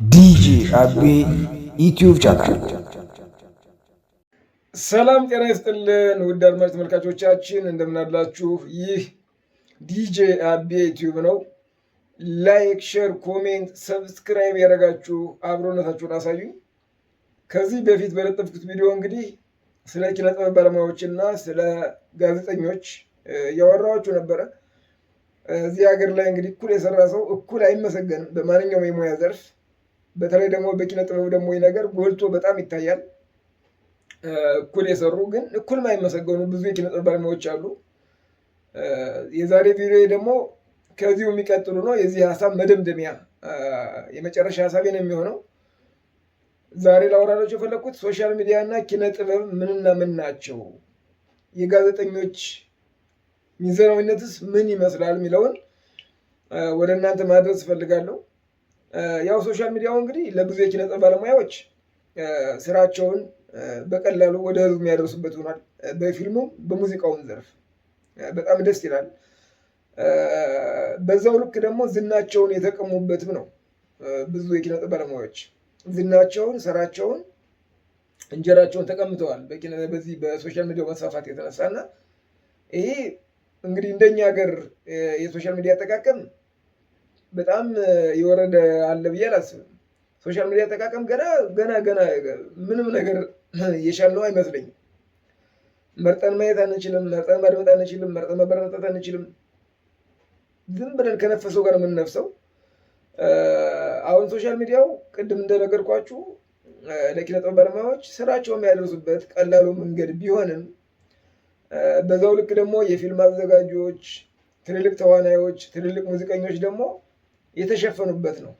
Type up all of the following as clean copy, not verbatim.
ዲጄ አቤ YouTube channel። ሰላም ጤና ይስጥልን ውድ አድማጭ ተመልካቾቻችን እንደምናላችሁ። ይህ ዲጄ አቤ YouTube ነው። Like፣ share፣ comment፣ subscribe ያደረጋችሁ አብሮነታችሁን አሳዩኝ። ከዚህ በፊት በለጠፍኩት ቪዲዮ እንግዲህ ስለ ኪነ ጥበብ ባለሙያዎችና ስለ ጋዜጠኞች እያወራኋችሁ ነበረ። እዚህ ሀገር ላይ እንግዲህ እኩል የሰራ ሰው እኩል አይመሰገንም በማንኛውም የሙያ ዘርፍ። በተለይ ደግሞ በኪነ ጥበብ ደግሞ ይህ ነገር ጎልቶ በጣም ይታያል። እኩል የሰሩ ግን እኩል የማይመሰገኑ ብዙ የኪነ ጥበብ ባለሙያዎች አሉ። የዛሬ ቪዲዮ ደግሞ ከዚሁ የሚቀጥሉ ነው። የዚህ ሀሳብ መደምደሚያ የመጨረሻ ሀሳቤ ነው የሚሆነው። ዛሬ ላወራላችሁ የፈለግኩት social media እና ኪነ ጥበብ ምንና ምን ናቸው፣ የጋዜጠኞች ሚዛናዊነትስ ምን ይመስላል የሚለውን ወደ እናንተ ማድረስ እፈልጋለሁ። ያው social media ው እንግዲህ ለብዙ የኪነ ጥበብ ባለሙያዎች ስራቸውን በቀላሉ ወደ ህዝቡ የሚያደርሱበት ሆኗል። በፊልሙም በሙዚቃውም ዘርፍ በጣም ደስ ይላል። በዛው ልክ ደግሞ ዝናቸውን የተቀሙበትም ነው። ብዙ የኪነ ጥበብ ባለሙያዎች ዝናቸውን፣ ስራቸውን፣ እንጀራቸውን ተቀምተዋል በዚህ በ social media ው መስፋፋት የተነሳ። እና ይሄ እንግዲህ እንደኛ ሀገር የ social media አጠቃቀም በጣም የወረደ አለ ብዬ አላስብም። Social media አጠቃቀም ገና ገና ገና ምንም ነገር የቻልነው አይመስለኝም። መርጠን ማየት አንችልም። መርጠን ማድመጥ አንችልም። መርጠን መበረታታት አንችልም። ዝም ብለን ከነፈሰው ጋር የምንነፍሰው። አሁን social media ው ቅድም እንደነገርኳችሁ ለኪነ ጥበብ ባለሙያዎች ስራቸው የሚያደርሱበት ቀላሉ መንገድ ቢሆንም፣ በዛው ልክ ደግሞ የፊልም አዘጋጆች፣ ትልልቅ ተዋናዮች፣ ትልልቅ ሙዚቀኞች ደግሞ የተሸፈኑበት ነው።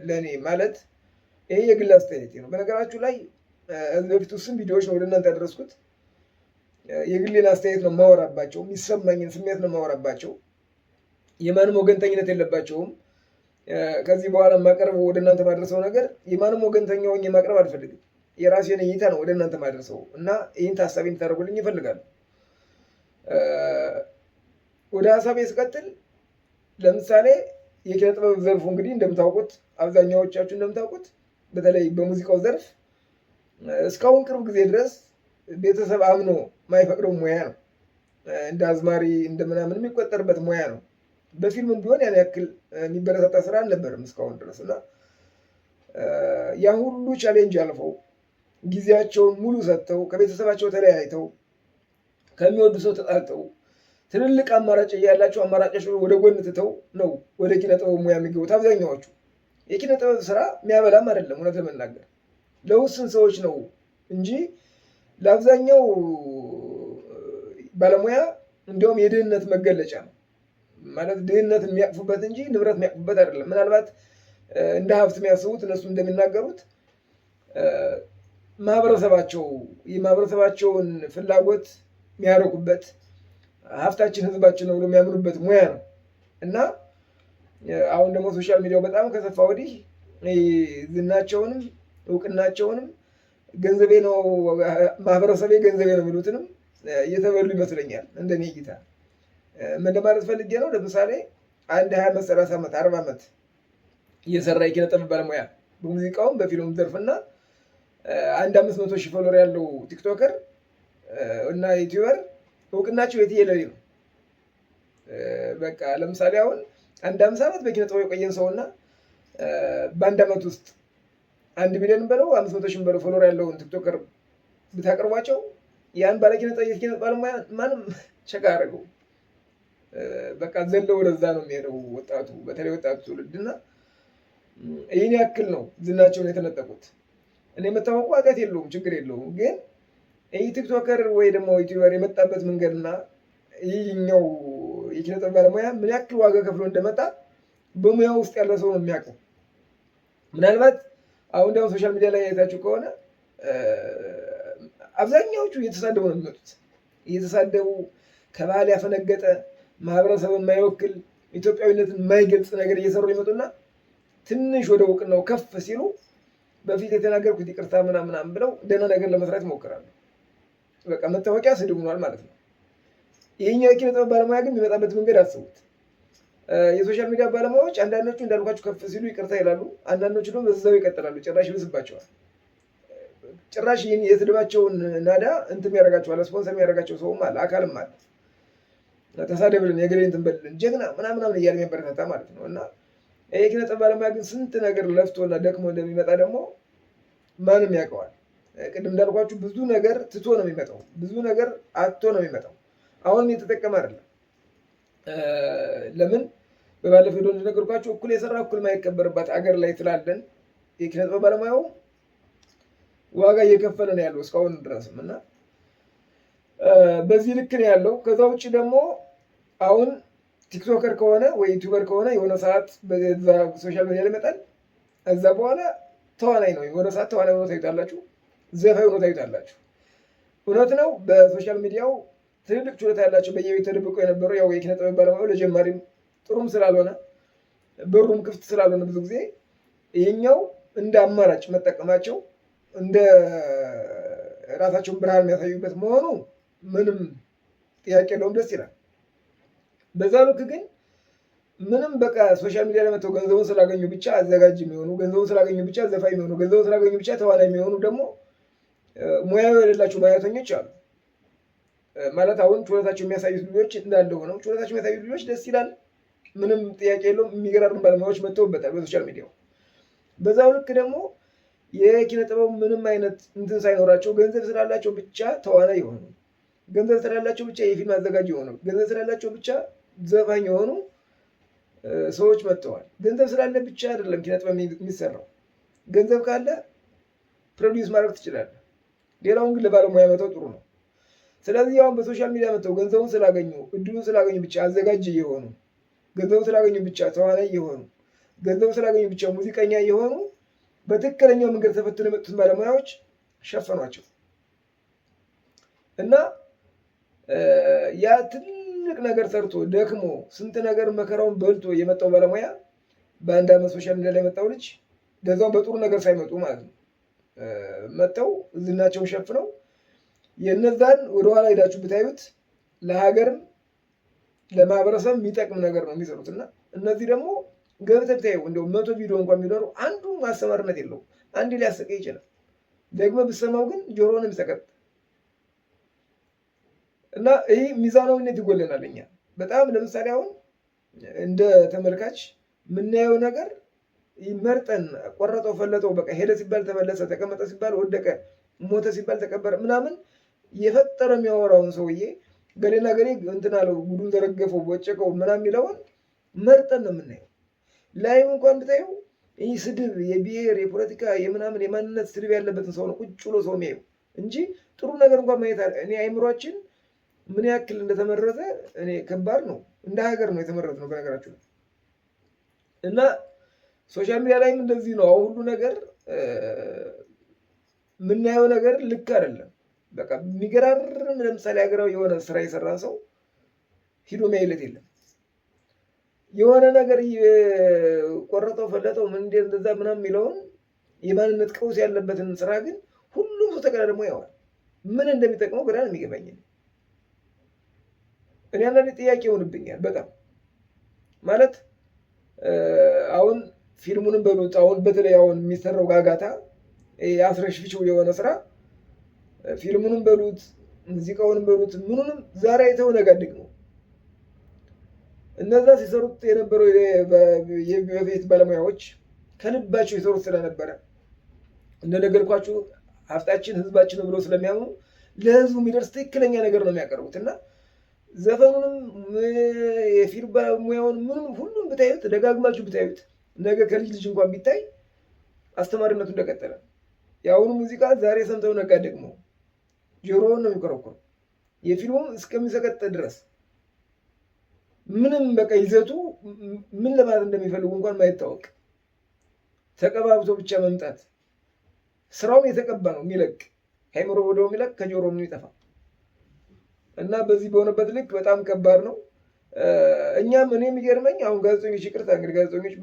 ለእኔ ማለት ይሄ የግል አስተያየቴ ነው። በነገራችሁ ላይ እዚህ በፊት ውስን ቪዲዮዎች ነው ወደ እናንተ ያደረስኩት። የግሌን አስተያየት ነው የማወራባቸው፣ የሚሰማኝን ስሜት ነው የማወራባቸው። የማንም ወገንተኝነት የለባቸውም። ከዚህ በኋላ የማቀርበው፣ ወደ እናንተ ማድረሰው ነገር የማንም ወገንተኛ ሆኜ ማቅረብ አልፈልግም። የራሴን እይታ ነው ወደ እናንተ ማድረሰው እና ይህን ታሳቢ እንድታደርጉልኝ እፈልጋለሁ። ወደ ሀሳቤ ስቀጥል፣ ለምሳሌ የኪነ ጥበብ ዘርፉ እንግዲህ እንደምታውቁት፣ አብዛኛዎቻችሁ እንደምታውቁት፣ በተለይ በሙዚቃው ዘርፍ እስካሁን ቅርብ ጊዜ ድረስ ቤተሰብ አምኖ የማይፈቅደው ሙያ ነው። እንደ አዝማሪ እንደ ምናምን የሚቆጠርበት ሙያ ነው። በፊልምም ቢሆን ያን ያክል የሚበረታታ ስራ አልነበርም እስካሁን ድረስ። እና ያን ሁሉ challenge አልፈው፣ ጊዜያቸውን ሙሉ ሰጥተው፣ ከቤተሰባቸው ተለያይተው፣ ከሚወዱ ሰው ተጣልተው፣ ትልልቅ አማራጭ እያላቸው አማራጮች ወደ ጎን ትተው ነው ወደ ኪነ ጥበብ ሙያ የሚገቡት አብዛኛዎቹ። የኪነ ጥበብ ስራ የሚያበላም አይደለም፣ እውነት ለመናገር ለውስን ሰዎች ነው እንጂ ለአብዛኛው ባለሙያ እንዲያውም የድህነት መገለጫ ነው። ማለት ድህነት የሚያቅፉበት እንጂ ንብረት የሚያቅፉበት አይደለም። ምናልባት እንደ ሀብት የሚያስቡት፣ እነሱ እንደሚናገሩት፣ ማህበረሰባቸው የማህበረሰባቸውን ፍላጎት የሚያረኩበት፣ ሀብታችን ህዝባችን ነው ብሎ የሚያምኑበት ሙያ ነው። እና አሁን ደግሞ social media ው በጣም ከሰፋ ወዲህ ዝናቸውንም እውቅናቸውንም ገንዘቤ ነው፣ ማህበረሰቤ ገንዘቤ ነው የሚሉትንም እየተበሉ ይመስለኛል። እንደኔ እይታ ምን ለማለት ፈልጌ ነው? ለምሳሌ አንድ 20 ዓመት፣ 30 ዓመት፣ 40 ዓመት እየሰራ የኪነ ጥበብ ባለሙያ በሙዚቃውም በፊልሙም ዘርፍና አንድ 500,000 follower ያለው TikToker እና YouTuber እውቅናቸው የትየለሌ ነው። በቃ ለምሳሌ አሁን አንድ 50 ዓመት በኪነ ጥበብ የቆየን ሰውና በአንድ ዓመት ውስጥ 1 ሚሊዮን በለው 500,000 በለው follower ያለውን TikToker ብታቀርቧቸው ያን ባለኪነ የኪነ ባለሙያ ማንም check አያደርገው። በቃ ዘለው ወደዛ ነው የሚሄደው ወጣቱ፣ በተለይ ወጣቱ ትውልድ። እና ይህን ያክል ነው ዝናቸውን የተነጠቁት። እኔ የምታወቁ ኃጢአት የለውም፣ ችግር የለውም። ግን ይህ TikToker ወይ ደግሞ YouTuber የመጣበት መንገድና ይህኛው የኪነ ጥበብ ባለሙያ ምን ያክል ዋጋ ከፍሎ እንደመጣ በሙያው ውስጥ ያለ ሰው ነው የሚያውቀው። ምናልባት አሁን ደግሞ social media ላይ ያየታችሁ ከሆነ አብዛኛዎቹ እየተሳደቡ ነው የሚመጡት። እየተሳደቡ፣ ከባህል ያፈነገጠ፣ ማህበረሰብን የማይወክል፣ ኢትዮጵያዊነትን የማይገልጽ ነገር እየሰሩ ይመጡና ትንሽ ወደ እውቅናው ከፍ ሲሉ በፊት የተናገርኩት ይቅርታ ምናምን ምናምን ብለው ደህና ነገር ለመስራት ይሞክራሉ። በቃ መታወቂያ ስድብ ሆኗል ማለት ነው። ይህኛው የኪነ ጥበብ ባለሙያ ግን የሚመጣበት መንገድ አስቡት። የ social media ባለሙያዎች አንዳንዶቹ እንዳልኳቸው ከፍ ሲሉ ይቅርታ ይላሉ፣ አንዳንዶቹ ደግሞ በዛው ይቀጥላሉ። ጭራሽ ይብስባቸዋል። ጭራሽ ይህን የስድባቸውን ናዳ እንትን ያደርጋቸዋል። ስፖንሰር የሚያደርጋቸው ሰውም አለ፣ አካልም አለ። ተሳደብልን፣ የገሌ እንትን በልልን፣ ጀግና ምናምን ምናምን እያለ የሚያበረታታ ማለት ነው። እና ይሄ ኪነ ጥበብ ባለሙያ ግን ስንት ነገር ለፍቶና ደክሞ እንደሚመጣ ደግሞ ማንም ያውቀዋል። ቅድም እንዳልኳችሁ ብዙ ነገር ትቶ ነው የሚመጣው። ብዙ ነገር አጥቶ ነው የሚመጣው። አሁንም የተጠቀመ አይደለም። ለምን በባለፈው ቪዲዮ እንደነገርኳችሁ እኩል የሰራ እኩል የማይከበርባት አገር ላይ ስላለን የኪነ ጥበብ ባለሙያው ዋጋ እየከፈለ ነው ያለው እስካሁን ድረስም እና በዚህ ልክ ነው ያለው። ከዛ ውጭ ደግሞ አሁን TikToker ከሆነ ወይ YouTuber ከሆነ የሆነ ሰዓት በዛ social media ላይ ይመጣል። ከዛ በኋላ ተዋናይ ነው። የሆነ ሰዓት ተዋናይ ሆኖ ታዩታላችሁ፣ ዘፋኝ ሆኖ ታዩታላችሁ። እውነት ነው። በ social media ው ትልልቅ ችሎታ ያላቸው በየቤት ተደብቀው የነበሩ ያው የኪነ ጥበብ ባለሙያው ለጀማሪም ጥሩም ስላልሆነ በሩም ክፍት ስላልሆነ ብዙ ጊዜ ይሄኛው እንደ አማራጭ መጠቀማቸው እንደ ራሳቸውን ብርሃን የሚያሳዩበት መሆኑ ምንም ጥያቄ የለውም፣ ደስ ይላል። በዛ ልክ ግን ምንም በቃ social media ላይ መጥተው ገንዘቡን ስላገኙ ብቻ አዘጋጅ የሚሆኑ፣ ገንዘቡን ስላገኙ ብቻ ዘፋኝ የሚሆኑ፣ ገንዘቡን ስላገኙ ብቻ ተዋናይ የሚሆኑ ደግሞ ሙያው የሌላቸው ሙያተኞች አሉ። ማለት አሁን ችሎታቸው የሚያሳዩት ልጆች እንዳለ ሆነው ችሎታቸው የሚያሳዩት ልጆች ደስ ይላል፣ ምንም ጥያቄ የለውም። የሚገራርም ባለሙያዎች መጥተውበታል በ social media ው። በዛው ልክ ደግሞ የኪነ ጥበቡ ምንም አይነት እንትን ሳይኖራቸው ገንዘብ ስላላቸው ብቻ ተዋናይ የሆኑ፣ ገንዘብ ስላላቸው ብቻ የፊልም አዘጋጅ የሆኑ፣ ገንዘብ ስላላቸው ብቻ ዘፋኝ የሆኑ ሰዎች መጥተዋል። ገንዘብ ስላለ ብቻ አይደለም ኪነ ጥበብ የሚሰራው። ገንዘብ ካለ produce ማድረግ ትችላለህ። ሌላውን ግን ለባለሙያ መተው ጥሩ ነው። ስለዚህ አሁን በ social media መጥተው ገንዘቡን ስላገኙ እድሉን ስላገኙ ብቻ አዘጋጅ የሆኑ፣ ገንዘቡን ስላገኙ ብቻ ተዋናይ የሆኑ፣ ገንዘቡን ስላገኙ ብቻ ሙዚቀኛ የሆኑ በትክክለኛው መንገድ ተፈትነው የመጡትን ባለሙያዎች ሸፈኗቸው እና ያ ትልቅ ነገር ሰርቶ ደክሞ ስንት ነገር መከራውን በልቶ የመጣው ባለሙያ በአንድ ዓመት social media ላይ የመጣው ልጅ ለዛውም በጥሩ ነገር ሳይመጡ ማለት ነው መጥተው ዝናቸውን ሸፍነው የነዛን ወደኋላ ሄዳችሁ ብታዩት ለሀገርም ለማህበረሰብ የሚጠቅም ነገር ነው የሚሰሩት። እና እነዚህ ደግሞ ገብተህ ብታዩ እንደው 100 ቪዲዮ እንኳን የሚኖሩ አንዱ ማስተማርነት የለውም። አንድ ሊያስቅህ ይችላል። ደግመህ ብትሰማው ግን ጆሮውን የሚሰቀጥ እና ይህ ሚዛናዊነት ይጎለናል። እኛ በጣም ለምሳሌ አሁን እንደ ተመልካች የምናየው ነገር መርጠን ቆረጠው ፈለጠው፣ በቃ ሄደ ሲባል ተመለሰ፣ ተቀመጠ ሲባል ወደቀ፣ ሞተ ሲባል ተቀበረ ምናምን የፈጠረ የሚያወራውን ሰውዬ ገሌና ገሌ እንትን አለው፣ ጉዱን ዘረገፈው፣ ቦጨቀው ምናምን የሚለውን መርጠን ነው የምናየው። ላይም እንኳን ብታየው ይህ ስድብ የብሔር የፖለቲካ የምናምን የማንነት ስድብ ያለበትን ሰው ነው ቁጭ ብሎ ሰው የሚያየው እንጂ ጥሩ ነገር እንኳን ማየት እኔ አይምሯችን ምን ያክል እንደተመረዘ እኔ ከባድ ነው። እንደ ሀገር ነው የተመረዝ ነው በነገራችሁ ላይ። እና social media ላይም እንደዚህ ነው። አሁን ሁሉ ነገር የምናየው ነገር ልክ አይደለም። በቃ የሚገራርም ለምሳሌ ሀገራዊ የሆነ ስራ የሰራ ሰው ሂዶ የሚያይለት የለም። የሆነ ነገር ቆረጠው ፈለጠው ምን እንደ እንደዛ ምናምን የሚለውን የማንነት ቀውስ ያለበትን ስራ ግን ሁሉም ሰው ተቀዳድሞ ያዋል። ምን እንደሚጠቅመው ግራ ነው የሚገባኝ። እኔ አንዳንዴ ጥያቄ ይሆንብኛል በጣም ማለት አሁን ፊልሙንም በሉት አሁን በተለይ አሁን የሚሰራው ጋጋታ አስረሽ ፍቺው የሆነ ስራ ፊልሙንም በሉት ሙዚቃውንም በሉት ምኑንም ዛሬ አይተው ነገ ነው። እነዛ ሲሰሩት የነበረው የበፊት ባለሙያዎች ከልባቸው የሰሩት ስለነበረ እንደነገርኳችሁ ሀብታችን ህዝባችን ነው ብለው ስለሚያምኑ ለህዝቡ የሚደርስ ትክክለኛ ነገር ነው የሚያቀርቡት እና ዘፈኑንም የፊልም ባለሙያውን ምንም ሁሉም ብታዩት ደጋግማችሁ ብታዩት ነገ ከልጅ ልጅ እንኳን ቢታይ አስተማሪነቱ እንደቀጠለ። የአሁኑ ሙዚቃ ዛሬ ሰምተው ነጋ ደግሞ ጆሮውን ነው የሚኮረኩረው። የፊልሙም እስከሚሰቀጥ ድረስ ምንም በቃ ይዘቱ ምን ለማለት እንደሚፈልጉ እንኳን ማይታወቅ ተቀባብቶ ብቻ መምጣት። ስራውም የተቀባ ነው የሚለቅ ከአይምሮ ወደ የሚለቅ ከጆሮ የሚጠፋ እና በዚህ በሆነበት ልክ በጣም ከባድ ነው። እኛም እኔ የሚገርመኝ አሁን ጋዜጠኞች ይቅርታ እንግዲህ ጋዜጠኞች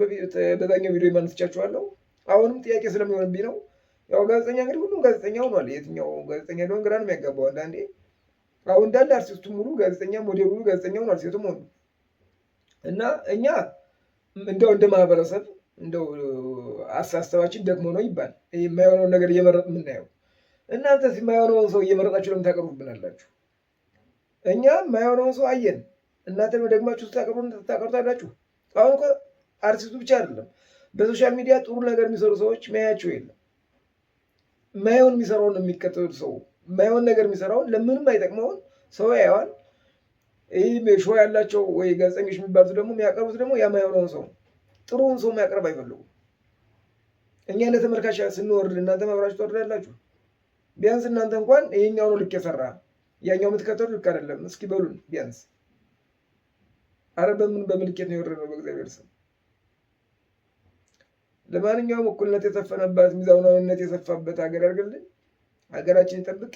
በዛኛው ቪዲዮ ማንስቻችኋለሁ። አሁንም ጥያቄ ስለሚሆንብኝ ነው። ያው ጋዜጠኛ እንግዲህ ሁሉም ጋዜጠኛ ሆኗል። የትኛው ጋዜጠኛ ሊሆን ግራ ነው የሚያጋባው አንዳንዴ። አሁን እንዳለ አርቲስቱ ሙሉ ጋዜጠኛ፣ ሞዴሉ ሙሉ ጋዜጠኛ ሆኗል። ሴቱም ሆኑ እና እኛ እንደው እንደ ማህበረሰብ እንደው አስተሳሰባችን ደክሞ ነው ይባል የማይሆነውን ነገር እየመረጥ የምናየው። እናንተስ የማይሆነውን ሰው እየመረጣችሁ ለምን ታቀርቡብናላችሁ? እኛ የማይሆነውን ሰው አየን፣ እናንተ ደግማችሁ ታቀርቡታላችሁ። አሁን እኮ አርቲስቱ ብቻ አይደለም፣ በ social media ጥሩ ነገር የሚሰሩ ሰዎች ማያቸው የለም። ማይሆን የሚሰራውን ነው የሚከተሉት። ሰው ማይሆን ነገር የሚሰራውን ለምንም አይጠቅመውን ሰው ያየዋል። ይህ show ያላቸው ወይ ጋዜጠኞች የሚባሉት ደግሞ የሚያቀርቡት ደግሞ ያ ማይሆነውን ሰው፣ ጥሩውን ሰው የሚያቀርብ አይፈልጉም። እኛ እንደ ተመልካች ስንወርድ እናንተ አብራችሁ ትወርዳላችሁ። ቢያንስ እናንተ እንኳን ይሄኛው ነው ልክ የሰራ፣ ያኛው የምትከተሉ ልክ አይደለም እስኪ በሉን ቢያንስ። አረ በምን በምልኬት ነው የወረድነው በእግዚአብሔር ስም። ለማንኛውም እኩልነት የሰፈነባት ሚዛናዊነት የሰፋበት ሀገር ያድርግልን። ሀገራችን ይጠብቅ፣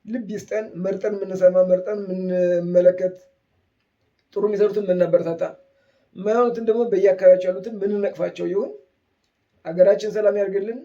ልብ ይስጠን። መርጠን የምንሰማ፣ መርጠን የምንመለከት፣ ጥሩ የሚሰሩትን የምናበረታታ፣ የማይሆኑትን ደግሞ በየአካባቢያቸው ያሉትን የምንነቅፋቸው ይሁን። ሀገራችን ሰላም ያድርግልን።